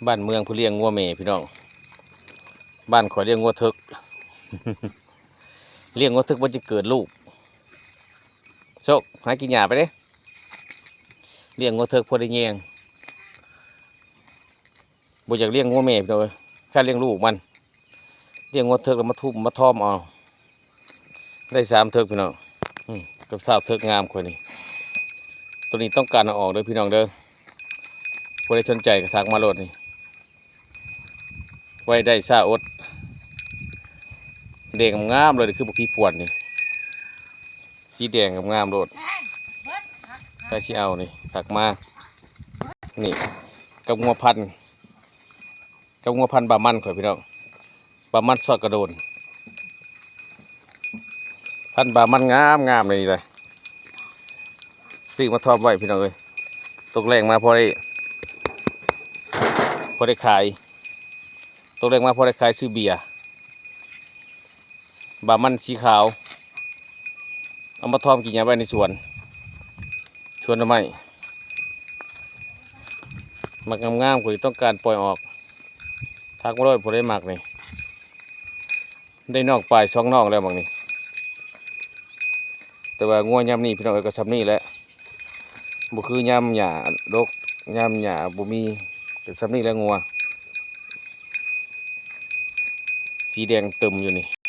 ບ້ານເມືອງຜູ້ລ້ຽງງົວແມ່ພີ່ນ້ອງ. ບ້ານຂ້ອຍລ້ຽງງົວເຖິກ ລ້ຽງງົວເຖິກມັນຈະເກີດລູກ. ໂຊກ ຫາກິນຫຍ້າໄປເດ້. ລ້ຽງງົວເຖິກພໍໄດ້ແຍງ. ບໍ່ຢາກລ້ຽງງົວແມ່ພີ່ນ້ອງເອີຍ, ຂ້າລ້ຽງລູກມັນ. ລ້ຽງງົວເຖິກແລ້ວມາທຸບມາທອມເອົາ ໄດ້ສາມເຖິກພີ່ນ້ອງ. ອືມ ກັບຊາວເຖິກງາມຂ້ອຍນີ້. ໂຕນີ້ຕ້ອງການເອົາອອກເດີພີ່ນ້ອງເດີ. ຜູ້ໃດສົນໃຈກໍທັກມາໂລດນີ້. ໄວ້ໄດ້ຊາອົດ. ແດງງາມໆເລີຍ ຄືບັກຜີພວນນີ້. ສີແດງງາມໆໂລດ. ໃຜຊິເອົານີ້ ທັກມາ. ນີ້ ກັບງົວພັນ ກັບງົວພັນບາມັນຂ້ອຍພີ່ນ້ອງ. ປາມັນຊອດກະໂດນ ພັນບາມັນງາມໆ ນີ້ແຫຼະ. ຊື້ມາທອມໄວ້ພີ່ນ້ອງເອີຍ. ຕົກແລງມາພໍໄດ້ ພໍໄດ້ຂາຍ. ຕົກແລງມາພໍໄດ້ຂາຍ ຊື້ເບຍ. ບາມັນສີຂາວ ເອົາມາທອມກິນຫຍ້າໄວ້ໃນສວນ ສວນໜໍ່ໄມ້. ໝາກງາມໆ ຜູ້ໃດຕ້ອງການປ່ອຍອອກ ທັກມາໂລດ ຜູ້ໃດມັກນີ້. ໄດ້ນອກປາຍສອງນອກແລ້ວໝາກນີ້. ແຕ່ວ່າງົວຍາມນີ້ພີ່ນ້ອງເອີຍ ກໍຊ່ຳນີ້ແຫຼະ. ບໍ່ຄືຍາມຫຍ້າດົກ ຍາມຫຍ້າບໍ່ມີ ກໍຊ່ຳນີ້ແຫຼະງົວ. ສີແດງຕຶມຢູ່ນີ້.